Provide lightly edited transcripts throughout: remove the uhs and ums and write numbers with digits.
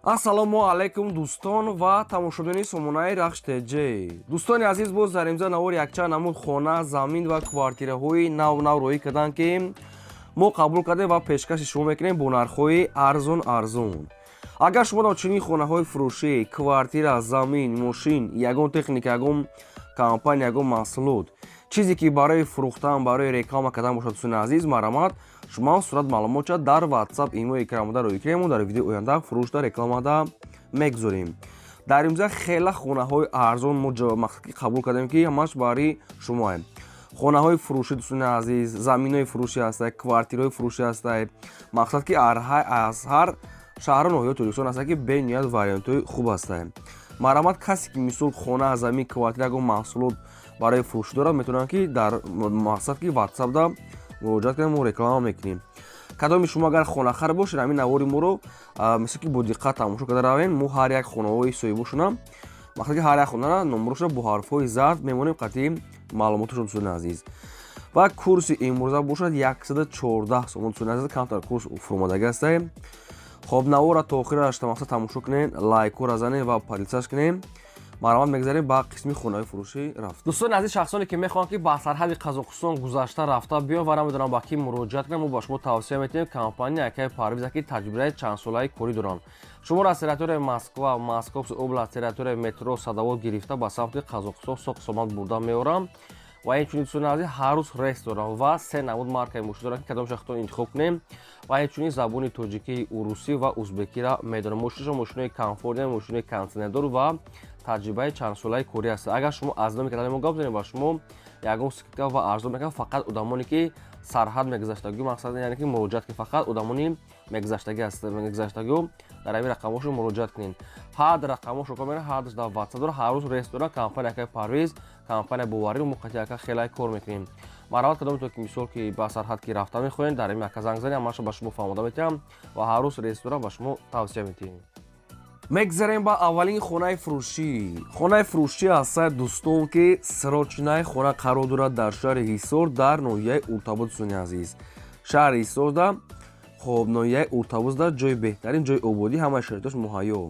Ассалому алайкум, дӯстон ва тамошобинони сомонаи Рахш ТЖ. Дӯстони азиз, боз дар имза навори якчанд намуд хона, замин ва квартираҳои нав нав роҳӣ карданд, ки мо қабул кардем ва пешкаши шумо мекунем бо нархҳои арзон арзон. Агар шумо дар чунин хонаҳои фурӯшӣ, квартира, замин, мошин, ягон техника, ягон компания, ягон маҳсулот, чизе ки барои фурӯхтан, барои реклама кардан бошад, дӯстони азиз, марҳамат, шумо сурат маълумотша дар WhatsApp, имо экранмода роҳӣ кунем. Дар видеои оянда фурӯшда, рекламада мегузорем. Дар имза хела хонаҳои арзон мо мақсад қабул кардем, ки ҳамаш барои шумоем. Хонаҳои фурӯшӣ, дӯстони азиз, заминҳои фурӯшӣ ҳастад, квартираҳои фурӯшӣ ҳастад, мақсад ки аз ҳар шаҳру ноҳияи Тоҷикистон ҳастад, ки бениҳоят вариантҳои хуб ҳастад. Марҳамат, касе ки, мисол, хона, замин, квартира, ягон маҳсулот барои фурӯшӣ дорад, метавонанд ки дар мақсад ки WhatsAppда муроҷиат кунем, мо реклама мекунем. Кадоми шумо агар хонахар бошед, ҳамин навори моро мисл ки бо диққат тамошо карда равем. Мо ҳар як хонаҳои соҳибошона, мақсад ки ҳар як хонара номерошро бо ҳарфҳои зард мемонем қатъи маълумоташон, дӯстони азиз. Ва курси имрӯза бошад 114 сомон, дӯстони азиз, камтар курс фуромадагӣ ҳастаем. Хоб, навора то охираш мақсад тамошо кунем, лайкҳоро занем ва поделиться кунем. Марҳамат, мегзарем ба қисми хонаҳои фурӯшӣ. Рафт. Дӯстони азиз, шахсоне ки мехоҳанд, ки ба сарҳади Қазоқистон гузашта рафта биён ва намедонам ба кӣ муроҷиат кунам, мо ба шумо тавсия метиҳем компания акаи Парвиза, ки таҷрибаи чандсолаи корӣ доранд. Шуморо аз территорияи Москва, Московский область, территорияи метро Садовод гирифта, ба самти Қазоқистон соқ сомат бурда меорам. Ва инчунин, дӯстони азиз, ҳар рӯз рейс дорам ва се намуд маркаи мошин дорам, ки кадомша худтон интихоб кунем. Ва инчунин забони тоҷикӣ, урусӣ ва узбекиро медонам. Мошинашон мошинои комфортный, мошинои кондитсионердор ва таҷрибаи чандсолаи корӣ аст. Агар шумо аз номи канали мо гап занед, ба шумо ягон скидка ва арзон мекунам. Фақат одамоне ки сарҳад мегузаштагӣ, мақсад яъне ки муроҷиат кунед, фақат одамони мегузаштагӣ аст, мегузаштагиҳо дар ҳамин рақамҳошон муроҷиат кунед. Ҳар рақамҳошо кор мекунад, ҳардаш дар WhatsApp дорад, ҳар рӯз рейс дорад. Компания акаи Парвиз компания боварӣ, мо қатъи ака хеле кор мекунем. Марҳамат, кадометон ки, мисол, ки ба сарҳад ки рафта мехоҳед, дар ҳамин ака занг занед, ҳамаашро ба шумо фаҳмода метиҳам ва ҳар рӯз рейс дорам, ба шумо тавсия метиҳем. Мегзарем ба аввалин хонаи фурӯшӣ. Хонаи фурӯшӣ ҳастад, дӯстон, ки срочный хона қарор дорад дар шаҳри Ҳисор, дар ноҳияи Уртабуз. Дӯстони азиз, шаҳри Ҳисорда, хоб, ноҳияи Уртабузда, ҷои беҳтарин, ҷои ободӣ, ҳамаи шароитош муҳайё.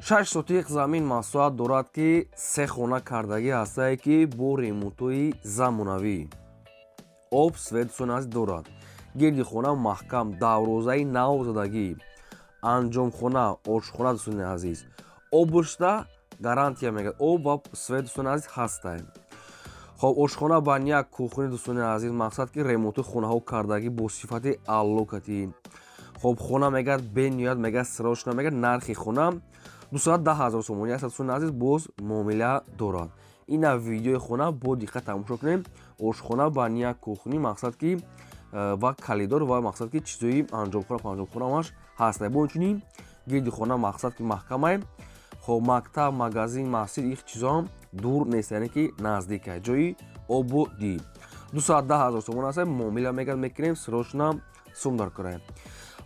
6 сотиқ замин масоҳат дорад, ки се хона кардагӣ ҳастае, ки бо ремонтҳои замонавӣ, об, свет, дӯстони азиз, дорад. Гирди хона маҳкам, даврозаи нав задагӣ, анҷомхона, ошхона, дӯстони азиз, обушда гарантия мегӯяд, об ва свет, дӯстони азиз, ҳастае. Хоб, ошхона, баня, кухня, дӯстони азиз, мақсад ки ремонти хонаҳо кардагӣ бо сифати аллокатӣ. Хоб, хона мегӯяд, бениҳоят мегӯяд, срочно мегӯяд. Нархи хона 210 000 сомонӣ аст, дӯстони азиз, боз муомила дорад. Ина видеои хона бо диққат тамошо кунем. Ошхона, баня, кухня, мақсад ки ва коридор ва мақсад ки чизои анҷомхона, панҷомхона ҳамаш ҳаст. Бо инчунин гирди хона мақсад ки маҳкамае. Хоб, мактаб, магазин, масҷид, их чизоам дур нест, яъне ки наздика, ҷои ободӣ. 210 000 сомон аст, муомила мегӯяд, мекунем, срочно сум дар кораем.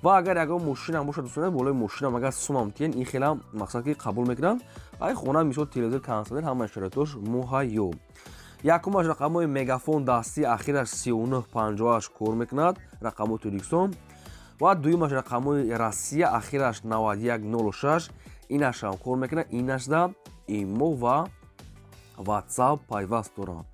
Ва агар ягон мошинам бошад, дӯстон, болои мошинам агар сумам тиен, ин хелам мақсад ки қабул мекунам. Ай хона, мисол, телевизор, кондитсионер, ҳамаи шароитош муҳайё. Якумаш рақамҳои Мегафон дастӣ, ахираш 3958 кор мекунад, рақамҳои Тоҷикистон. Ва дуюмаш рақамҳои Россия, ахираш 9106, инашам кор мекунад. Инашда имо ва WhatsApp пайваст доранд.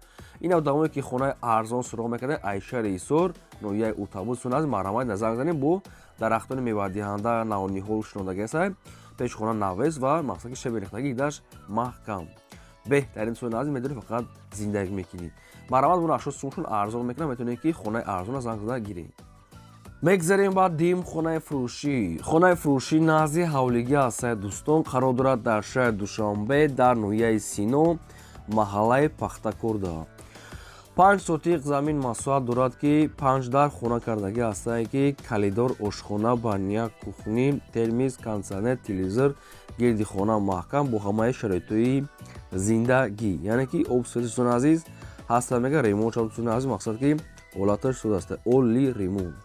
Ин одамое ки хонаи арзон суроғ мекарданд, ай шаҳри Ҳисор, ноҳияи Уртабуз аз марҳамат назар занем. Бо дарахтони мевадиҳанда, навниҳол шинондагӣ аст, пеши хона навес ва мақсад ки шаби рехтагӣ даш маҳкам. Беҳтарин, дӯстони азиз, медонед, фақат зиндагӣ мекунед. Марҳамат, бо 80 сумшон арзон мекунад, метавонед ки хонаи арзона занг зада гиред. Мегзарем ба дим хонаи фурӯшӣ. Хонаи фурӯшӣ назди ҳавлигӣ ҳастад, дӯстон, қарор дорад дар шаҳри Душанбе, дар ноҳияи Сино, маҳаллаи Пахтакорда. 5 сотиқ замин масоҳат дорад, ки панҷ дар хона кардагӣ ҳастае, ки коридор, ошхона, баня, кухня, термиз, кондитсионер, телевизор, гирди хона маҳкам, бо ҳамаи шароитҳои зиндагӣ, яъне ки об, свет, дӯстони азиз, ҳаста. Мега, ремонт шавад, дӯстони азиз, мақсад ки ҳолаташ суд аст, оли ремонт.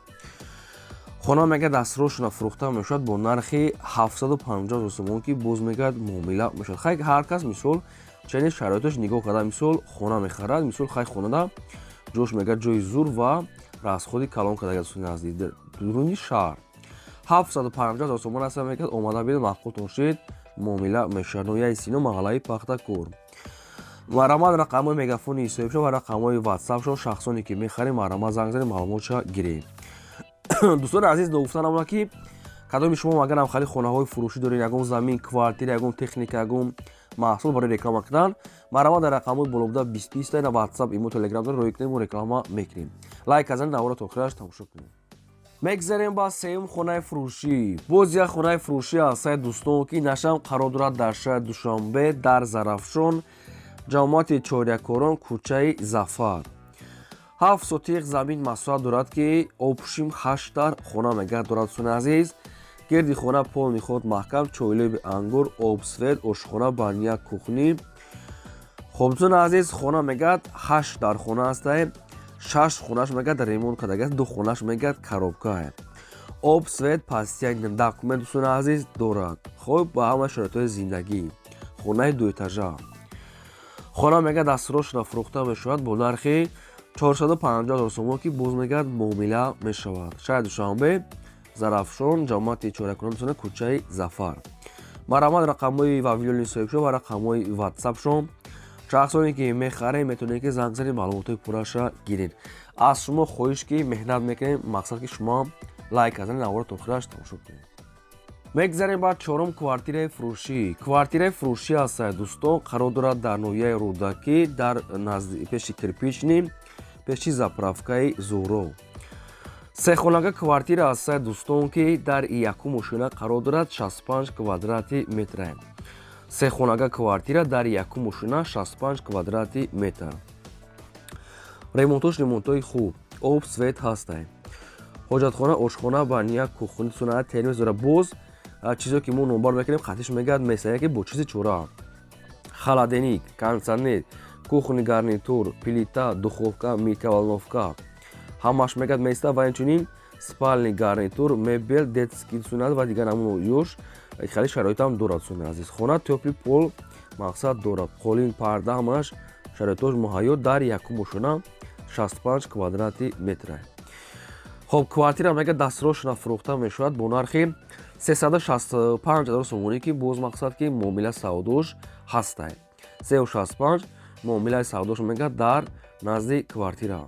Хона мега дастрошона фурӯхта мешавад бо нархи 750 сомон, ки боз мегӯяд, муомила мешавад. Хай, ҳар кас, мисол, чунин шароиташ нигоҳ карда, мисол, хона мехарад. Мисол, хай, хонада ҷош мегӯяд, ҷои зур ва расходи калон карда, дӯстони азиз, дуруни шаҳр. 750 ҳазор сомон аст, мегӯяд, омада бинед, маъқултон шид, муомила мешавад. Ноҳияи Сино, маҳаллаи Пахтакор. Марҳамат, рақамҳои мегафони соҳибшон ва рақамҳои ватсапшон. Шахсоне ки мехарем, марҳамат, занг занед, маълумотша гиред. Дӯстони азиз, ногуфта намонад, ки кадоми шумо агарам хали хонаҳои фурӯшӣ доред, ягон замин, квартира, ягон техника, ягон маҳсул барои реклама кардан, марҳамат, дар рақамҳои болобуда 20 20 на ватсап, имо, телеграм доред, роҳӣ кунед, мо реклама мекунем. Лайк занед, навора то охираш тамошо кунед. Мегзарем ба сеюм хонаи фурӯшӣ. Боз як хонаи фурӯшӣ ҳастаи, дӯстон, ки нашам қарор дорад дар шаҳри Душанбе, дар Зарафшон, ҷамоати Чорякорон, кӯчаи Зафар. 7 сотиқ замин масоҳат дорад, ки общим ҳаштар хона мегӯяд дорад. Дӯстони азиз, гирди хона полный ход маҳкам, чойлоби ангур, об, свет, ошхона, баня, кухня. Хоб, дӯстони азиз, хона мегӯяд ҳашт дар хона ҳастае, шаш хонаш мегӯяд ремонт кардагиаст, ду хонаш мегӯяд коробка. Об, свет, постоянный документ, дӯстони азиз, дорад. Хоб, ба ҳама шароитҳои зиндагӣ, хонаи дуэтажа. Хона мегӯяд дастсрочно фурӯхта мешавад бо нархи 450 ҳазор сомон, ки боз мегӯяд муомила мешавад. Шаҳри Душанбе, Зарафшон, ҷамоати Чорякорон, кӯчаи Зафар. Марҳамат, рақамҳои вавилони соҳибшон ва рақамҳои ватсапшон. Шахсоне ки мехарем, метавонед ки занг занед, маълумотҳои пурраша гиред. Аз шумо хоҳиш, ки меҳнат мекунем, мақсад ки шумо лайк занед, навора то охираш тамошо кунед. Мегзарем ба чорум квартираи фурӯшӣ. Квартираи фурӯшӣ ҳастад, дӯстон, қарор дорад дар ноҳияи Рӯдакӣ, дар назди пеши Кирпичный, пеши заправкаи Зуро. Сехонага квартира ҳастад, дӯстон, ки дар якум ошёна қарор дорад, 65 квадрати метра. Сехонага квартира дар якум ошёна, 65 квадрати метр. Ремонтош ремонтҳои хуб, об, свет ҳастай, ҳоҷатхона, ошхона, баня, кухня сунат, телевизор дора. Боз чизое ки мо номбар мекунем, хатиш мегӯяд месая, ки бо чизи чора: холодильник, кондиционер, кухонный гарнитур, плита, духовка, микроволновка, ҳамаш мегӯяд места ва инчунин спальный гарнитур, мебел, детский сунат ва дигар намуно ёш. Хеле шароитам дорад, суни азиз. Хона тёплый пол мақсад дорад, қолин, парда, ҳамаш шароитош муҳайё, дар якум ошёна, 65 квадрати метра. Хоб, квартира мега дастсрочно фурӯхта мешавад бо нархи 365 ҳазор сомонӣ, ки боз мақсад ки муомила савдош ҳастай. 365 муомилаи савдош мега дар назди квартира.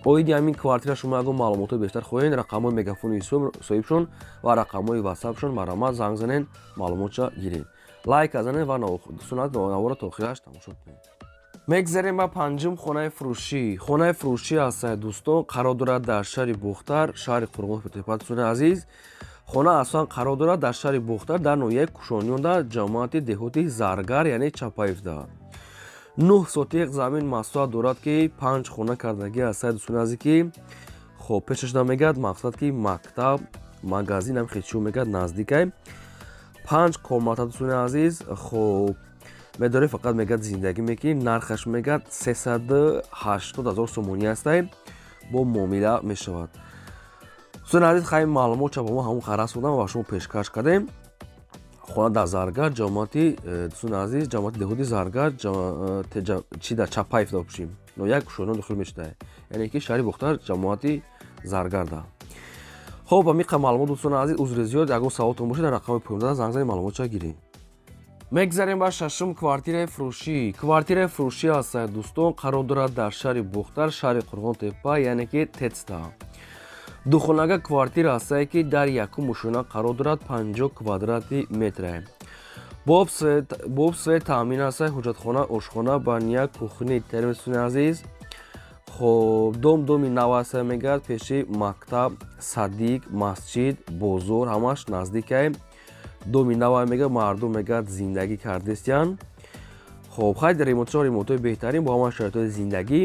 Оиди ҳамин квартира шумо ягон маълумотҳои бештар хоҳед, рақамҳои мегафони соҳибшон ва рақамҳои ватсапшон, марҳамат, занг занед, маълумотша гиред. Лайк занед ва сунат навора то охираш тамошо кунед. Мегзарем ба панҷум хонаи фурӯшӣ. Хонаи фурӯшӣ ҳастад, дӯстон, қарор дорад дар шаҳри Бохтар, шаҳри Қурғонтепа. Дӯстони азиз, хона аслан қарор дорад дар шаҳри Бохтар, дар ноҳияи Кушониён, дар ҷамоати деҳоти Заргар, яъне Чапаевда. 9 сотиқ замин масоҳат дорад, ки панҷ хона кардагӣ ҳастад, дӯстони азиз, ки хоб, пешаш намегӯяд мақсад ки мактаб, магазин ҳам хечиҳо мегӯяд наздикай. Панҷ комната, дӯстони азиз. Хоб, медорем, фақат мегӯяд зиндагӣ мекунем. Нархаш мегӯяд 380 000 сомонӣ ҳастай, бо муомила мешавад. Дӯстони азиз, хайр, маълумот ча ба мо ҳамон қарас будам ва шумо пешкаш кардем. Хона дар Заргар, ҷамоати, дӯстони азиз, ҷамоати деҳоти Заргар, чи дар Чапаев допшим, ноҳияи Кушониён дохил мешуда, яъне ки шаҳри Бохтар, ҷамоати Заргарда. Хоб, ҳамин маълумот, дӯстони азиз. Узри зиёд, ягон саволтон бошад, дар рақами поёнда занг занед, маълумотча гиред. Мегзарем ба шашум квартираи фурӯшӣ. Квартираи фурӯшӣ ҳастад, дӯстон, қарор дорад дар шаҳри Бохтар, шаҳри Қурғонтепа, яъне ки Тецта. Духонага квартира ҳастае, ки дар якум ошёна қарор дорад, 50 квадрати метре. Бо об, свет таъмин ҳастае, ҳоҷатхона, ошхона, баня, кухня, термисуни азиз. Хоб, дом доми нав ҳастае, мегӯяд пеши мактаб, садик, масҷид, бозор ҳамаш наздикае. Доми нава мега, мардум мегӯяд зиндагӣ кардестиян. Хоб, хайр, ремонтшо ремонтҳои беҳтарин, бо ҳама шароитҳои зиндагӣ.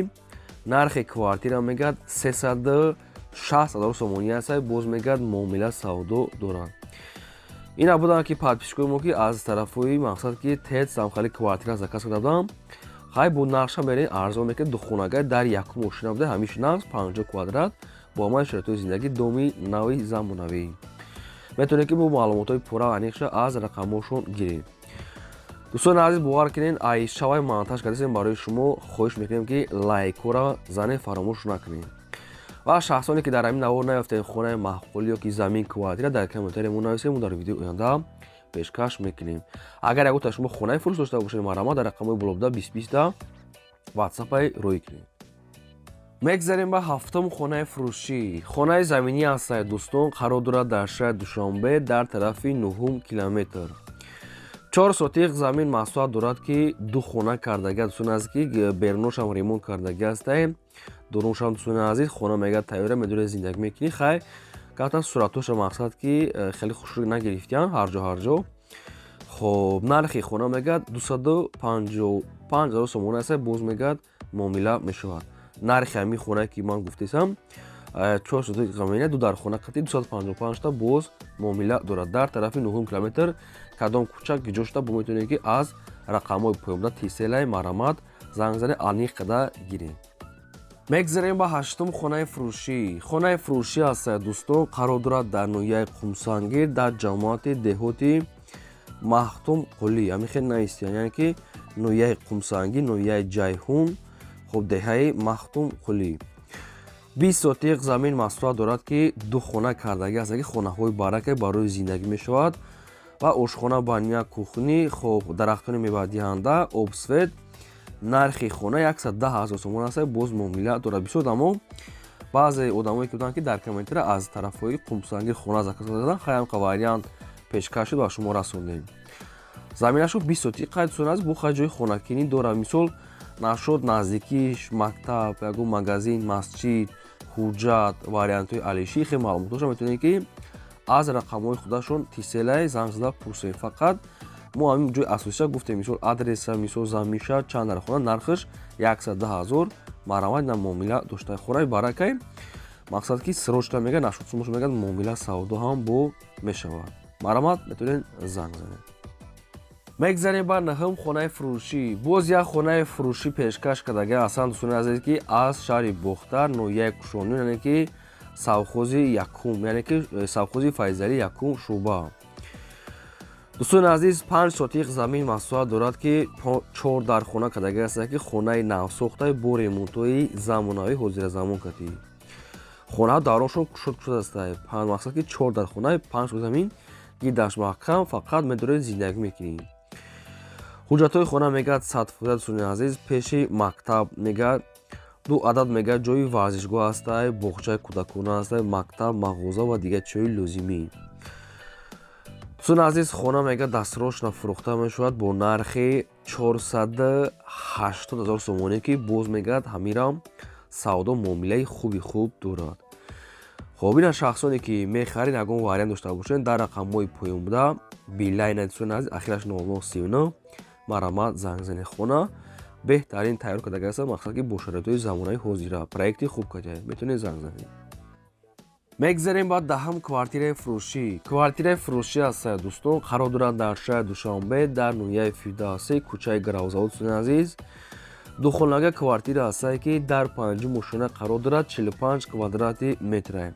Нархи квартира мегӯяд 360 000 сомонӣ ҳастад, боз мегӯяд муомила савдо доранд. Ина буданд ки подписчикои мо, ки аз тарафҳои мақсад ки тец ҳамхали квартира заказ карда будам. Хай, бо нархша мерем, арзон мекунед. Духонага дар якум ошёна буда, ҳамиш нағз, 50 квадрат, бо ҳамаи шароитҳои зиндагӣ, доми нави замонавӣ. Метавонед ки бо маълумотҳои пурра аниқша аз рақамҳошон гиред. Дӯстони азиз, бовар кунед, ай шавай монтаж кардасем барои шумо. Хоҳиш мекунем, ки лайкҳоро занед, фаромӯш накунед. Ва шахсоне, ки дар ҳамин навор наёфтед хонаи маъқулӣ ё ки замин, квартира, дар комментария мо нависед, мо дар видеои оянда пешкаш мекунем. Агар ягонта шумо хонаи фурӯш дошта бошед, марҳамат, дар рақамҳои болобуда 20 20 ватсапай роҳӣ кунед. Мегзарем ба ҳафтум хонаи фурӯшӣ. Хонаи заминӣ ҳастад, дӯстон, қарор дорад дар шаҳри Душанбе, дар тарафи нуҳум километр. 4 сотиқ замин масоҳат дорад, ки ду хона кардагӣ, дӯстони азиз, ки беруношам ремонт кардагӣ ҳастае, дуруншам. Дӯстони азиз, хона мега тайёра, медоред, зиндагӣ мекунӣ. Хай, гапта суратҳоша, мақсад ки хеле хушрӯ нагирифтиян ҳарҷо ҳарҷо. Хоб, нархи хона мегӯяд 255 000 сомона аст, боз мегӯяд муомила мешавад. Нархи ҳамин хонае, ки ман гуфтесам, 4 сотиқ замина, ду дар хона қати 255та, боз муомила дорад. Дар тарафи нуҳум километр, кадом кӯча, гиҷо шуда бо метавонед, ки аз рақамҳои поёнда тиселай, марҳамат, занг зане, аниқ када гиред. Мегзарем ба ҳаштум хонаи фурӯшӣ. Хонаи фурӯшӣ ҳастад, дӯстон, қарор дорад дар ноҳияи Қумсангир, дар ҷамоати деҳоти Маҳтум Қулӣ. Ҳамин хел навистиян, яъне ки ноҳияи Қумсангир, ноҳияи Ҷайҳун, хуб, деҳаи Маҳтум Қулӣ. 20 сотиқ замин масоҳат дорад, ки ду хона кардагӣ аст, ки хонаҳои барака барои зиндагӣ мешавад ва ошхона, баня, кухня, хоб, дарахтони мевадиҳанда, об, свет. Нархи хона 110 000 сомон аст, боз муомила дорад. Бисёр одамо, баъзе одамое ки буданд, ки дар комментария аз тарафҳои Қумсангир хона заказ карданд, хаямқа вариант пешкаш шуд ва шумо расондем. Заминашу 20 сотиқ қайд аст, бу хай ҷои хонакинӣ дорад. Мисол, нашуд наздикиш мактаб, ягон магазин, масҷид, ҳуҷҷат, вариантҳои алишӣ, хеле маълумотоша метавонед, ки аз рақамҳои худашон тиселай занг зада пурсед. Фақат мо ҳамин ҷои асосиша гуфтем, мисол адреса, мисол замиша, чанд дар хона, нархаш 110 000, марҳамат, на муомила дошта. Хонаи баракай, мақсад ки срочно мега нашуд сумош, мегӯяд, муомила савдо ҳам бо мешавад. Марҳамат, метавонед занг занед. Мегзарем ба наҳум хонаи фурӯшӣ. Боз як хонаи фурӯшӣ пешкаш кардага ҳастанд, дӯстони азиз, ки аз шаҳри Бохтар, ноҳияи Кушонӣ, яъне ки совхози якум, яъне ки совхози Файзалӣ якум шӯъба. Дӯстони азиз, 5 сотиқ замин масоҳат дорад, ки чор дар хона кардага аст, ки хонаи навсохтаи бо ремонтҳои замонавӣ, ҳозиразамон кардӣ. Хонаҳо дароншон кушод кушод аст. Мақсад ки чор дар хонаи 5 сотиқ замин, гидаш маҳкам, фақат медоред, зиндагӣ мекунӣ. Ҳуҷҷатҳои хона мегӯяд 100%. Дӯстони азиз, пеши мактаб мегӯяд, ду адад мегӯяд ҷои варзишгоҳ ҳастай, боғчаи кӯдакона ҳастай, мактаб, мағоза ва дигар чизҳои лозимӣ. Дӯстони азиз, хона мегӯяд дастрошна фурӯхта мешавад бо нархи 480 000 сомонӣ, ки боз мегӯяд ҳамирам савдо муомилаи хуби хуб дорад. Хоб, ина шахсоне, ки мехаред, ягон вариант дошта бошед, дар рақамҳои поён буда билайн, дӯстони азиз, ахираш 0039, марҳамат, занг занед. Хона беҳтарин тайёр карда аст, мақсад ки бо шароитҳои замонаи ҳозира, проекти хуб кардия, метавонед занг занед. Мегзарем ба даҳам квартираи фурӯшӣ. Квартираи фурӯшӣ аст, дӯстон, қарор дорад дар шаҳри Душанбе, дар ноҳияи Фирдавсӣ, кӯчаи Гаравзавод. Дӯстони азиз, духонага квартира ҳастае, ки дар панҷум ошёна қарор дорад, 45 квадрати метре,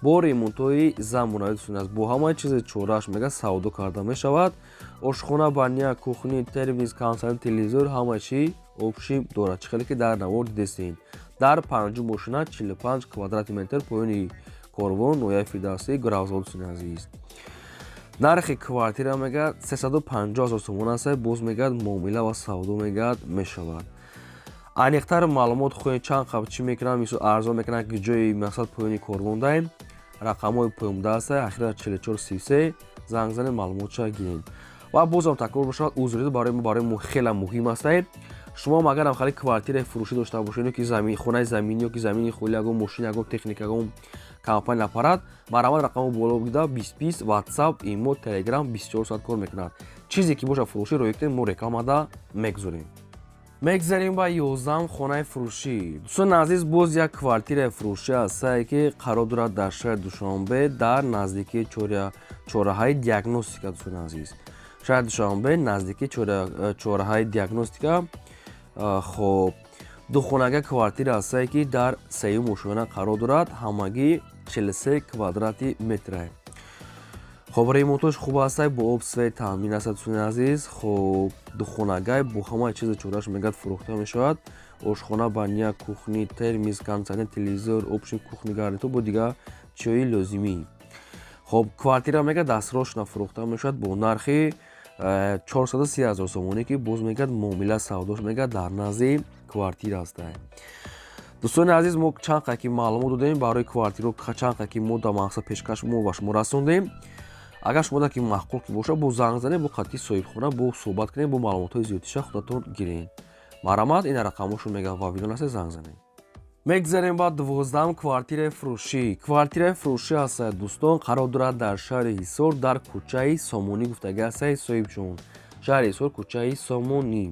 бо ремонтҳои замонавӣ. Дӯстони азиз, бо ҳамаи чизи чорааш мега савдо карда мешавад. Ошхона, баня, кухня, термиз, консерт, телевизор, ҳама чи общий дорад, чӣ хеле ки дар навор дидестед. Дар панҷум ошёна, 45 квадрати метр, поёни корвон, ноҳияи Фирдавсӣ, Гаравзавод. Дӯстони азиз, нархи квартира мегӯяд 350 000 сомон аст, боз мегӯяд муомила ва савдо мегӯяд мешавад. Аниқтар маълумот хоҳед, чанд қаб чӣ мекунанд, мисол арзон мекунанд, ки ҷои мақсад поёни корвон даем, рақамҳои поёнбуда аст, ахира 4433, занг занед, маълумотша гиред. Ва бозам такрор бошад, узр, барои мо хеле муҳим аст. Шумо агарам хали квартираи фурӯшӣ дошта бошед, ё ки хонаи заминӣ, ё ки замини холӣ, ягон мошин, ягон техника, ягон компания, аппарат, марҳамат, рақамҳо боло бида 20 20, WhatsApp, имо, Telegram 24 соат кор мекунад. Чизе ки бошад фурӯшӣ, роҳӣ кунед, мо рекламада мегузорем. Мегзарем ба 11-ум хонаи фурӯшӣ. Дӯстони азиз, боз як квартираи фурӯшӣ ҳастае, ки қарор дорад дар шаҳри Душанбе, дар наздикии чораҳаи Диагностика. Дӯстони азиз, шаҳри Душанбе, наздикии чораҳаи Диагностика. Хоб, духонага квартира ҳастае, ки дар сеюм ошёна қарор дорад, ҳамагӣ 43 квадрати метре. Хоб, ремонтош хуб ҳастай, бо об, свет таъмин аст. Дӯстони азиз, хоб, духонагай бо ҳамаи чизи чораш мегӯяд фурӯхта мешавад. Ошхона, баня, кухни, термис, кондиционер, телевизор, общий кухни, гарнитур бо дигар чиҳои лозимӣ. Хоб, квартира мега дастрочно фурӯхта мешавад бо нархи 430 ҳазор сомонӣ, ки боз мегӯяд муомила савдош мегӯяд дар назди квартира ҳастад. Дӯстони азиз, мо чанд қадр ки маълумот додем барои квартиро, чанд қадр ки мо дар мақсад пешкаш мо ба шумо расондем. Агар шумо ки маъқул ки бошад, бо занг занед, бо қатъи соҳибхона бо суҳбат кунед, бо маълумотҳои зиёдтиша худатон гиред. Марҳамат, ина рақамҳошон мега Вавилон аст, занг занед. Мегзарем ба 12-ам квартираи фурӯшӣ. Квартираи фурӯшӣ ҳастад, дӯстон, қарор дорад дар шаҳри Ҳисор, дар кӯчаи Сомонӣ гуфтагӣ ҳастад соҳибшон. Шаҳри Ҳисор, кӯчаи Сомонӣ.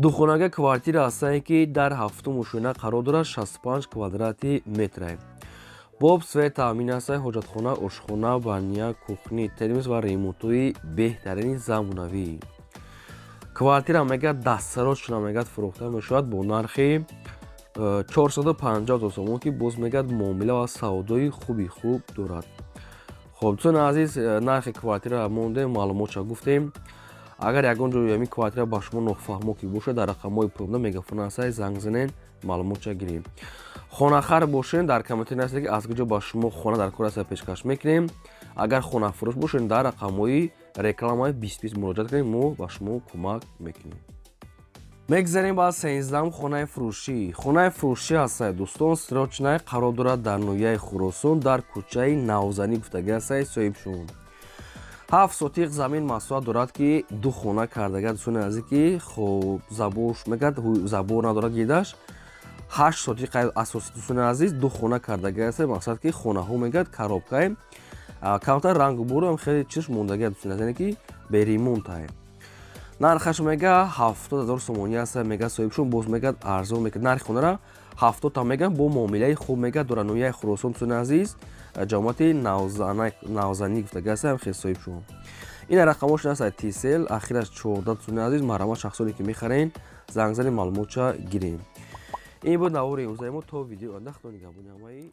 Духонага квартира ҳастае, ки дар ҳафтум ошёна қарор дорад, 65 квадрати метре. Бо об, свет таъмин ҳастад, ҳоҷатхона, ошхона, баня, кухни, термис ва ремонтҳои беҳтарини замонавӣ. Квартира мегӯяд дастсарочна мегӯяд фурӯхта мешавад бо нархи 450 ҳазор сомон, ки боз мегӯяд муомила ва савдои хуби хуб дорад. Хоб, дӯстони азиз, нархи квартира мондем, маълумотша гуфтем. Агар ягон ҷои ҳамин квартира ба шумо нофаҳмо ки бошад, дар рақамҳои поёнда мегафон ҳастад, занг занед, маълумотша гирем. Хонахар бошед, дар комментарий нависед, ки аз куҷо ба шумо хона дар кор аст, пешкаш мекунем. Агар хонафурӯш бошед, дар рақамҳои рекламаи 2020 муроҷиат кунед, мо ба шумо кӯмак мекунем. Мегзарем ба 13-ам хонаи фурӯшӣ. Хонаи фурӯшӣ ҳастад, дӯстон, срочная, қарор дорад дар ноҳияи Хуросон, дар кӯчаи Навзанӣ гуфтагӣ ҳастад соҳибшон. 7 сотиқ замин масоҳат дорад, ки ду хона кардага, дӯстони азиз, ки хоб забош мегӯяд забор надорад гирдаш. 8 сотиқ асосӣ, дӯстони азиз, ду хона кардага аст. Мақсад ки хонаҳо мегӯяд коробкае, камтар рангу бурам хеле чиш мондага, дӯстони азиз, яъне ки бе ремонтае. Нархаш мега 70 000 сомонӣ аст, мега соҳибшон, боз мегӯяд арзон мекунад нархи хонара, 70-та мегӯяд, бо муомилаи хуб мегӯяд дорад. Ноҳияи Хуросон, дӯстони азиз, ҷамоати Навзанӣ гуфтага аст хел соҳибшон. Ина рақамҳошон аст, Тисел, ахираш 14. Дӯстони азиз, марҳамат, шахсоне ки мехарен, занг зани, маълумотша гирем. Ин буд навори имрӯзаи мо. То видеои оянда, худо нигаҳбони ҳамаи.